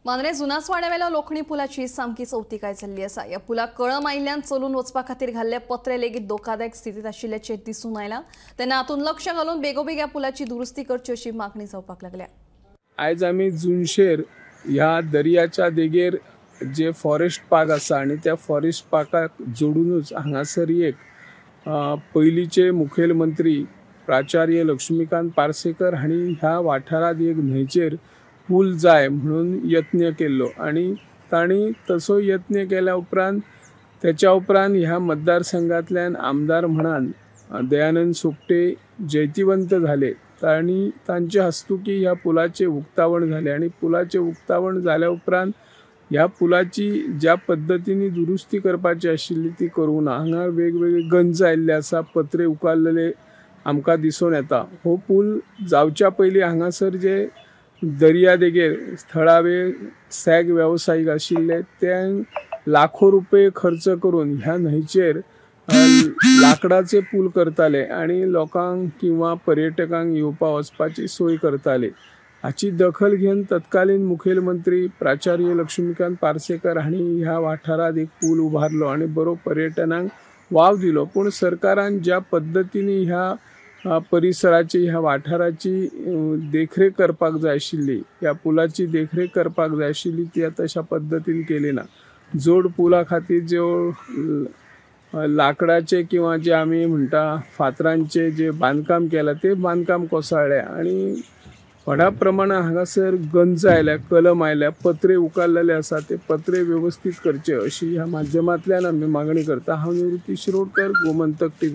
मांद्रें जुनासवाड्यावेल्या लोखणी पुलाची सामकी चवतिकाय जाल्ली आसा. ह्या पुलाक कळम आयिल्ल्यान चलून वचपा खातीर घाल्ले पत्रे लेगीत धोकादायक स्थितींत आशिल्ल्याचें दिसून आयलां. तेन्ना हातूंत लक्ष घालून बेगोबेग ह्या पुलाची दुरुस्ती करची अशी मागणी जावपाक लागल्या. आयज आमी जुनशेर ह्या दर्याच्या देगेर जे फॉरेस्ट पार्क आसा आनी त्या फॉरेस्ट पार्काक जोडूनच हांगासर एक पयलींचे मुखेलमंत्री प्राचार्य लक्ष्मीकांत पार्सेकर हांणी ह्या वाठारांत एक न्हंयचेर पूल जाय म्हणून यत्न केल्लो आनी तांणी तसो यत्न केल्या उपरांत त्याच्या उपरांत ह्या मतदारसंघांतल्यान आमदार म्हणान दयानंद सोपटे जैतिवंत झाले. तांणी तांचे हस्तुकी ह्या पुलाचे उक्तावण झाले आनी पुलाचे उक्तावण जाल्या उपरांत ह्या पुलाची ज्या पद्दतीन दुरुस्ती करपाची आशिल्ली ती करूंक ना. हांगा वेगवेगळे गंज आयिल्ले आसा, पत्रे उकारलेले आमकां दिसून येता. हो पूल जावच्या पयलीं हांगासर जे दर्या देगेर थळावे सॅग वेवसायीक आशिल्ले ते लाखो रुपये खर्च करून ह्या न्हंयचेर लाकडाचे पूल करताले आनी लोकांक किंवा पर्यटकांक येवपा वचपाची सोय करताले. हाची दखल घेवन तत्कालीन मुखेलमंत्री प्राचार्य लक्ष्मीकांत पार्सेकर हांणी ह्या वाठारांत एक पूल उबारलो आनी बरो पर्यटनाक वाव दिलो. पूण सरकारान ज्या पद्दतीन ह्या परिसराची ह्या वाठाराची देखरेख करपाक जाय आशिल्ली, ह्या पुलाची देखरेख करपाक जाय आशिल्ली ती तशा पद्दतीन केली ना. जोड पुला खातीर ज्यो लाकडाचे किंवा जे आमी म्हणटा फातरांचे जे बांदकाम केलां ते बांदकाम कोसळ्ळें आनी व्हडा प्रमाणात हांगासर गंज आयल्या, कलम आयल्या, पत्रे उकारलेले आसा ते पत्रे व्यवस्थीत करचे अशी ह्या माध्यमांतल्यान आमी मागणी करता. हांव निवृत्ती शिरोडकर, गोमंतक टीव्ही.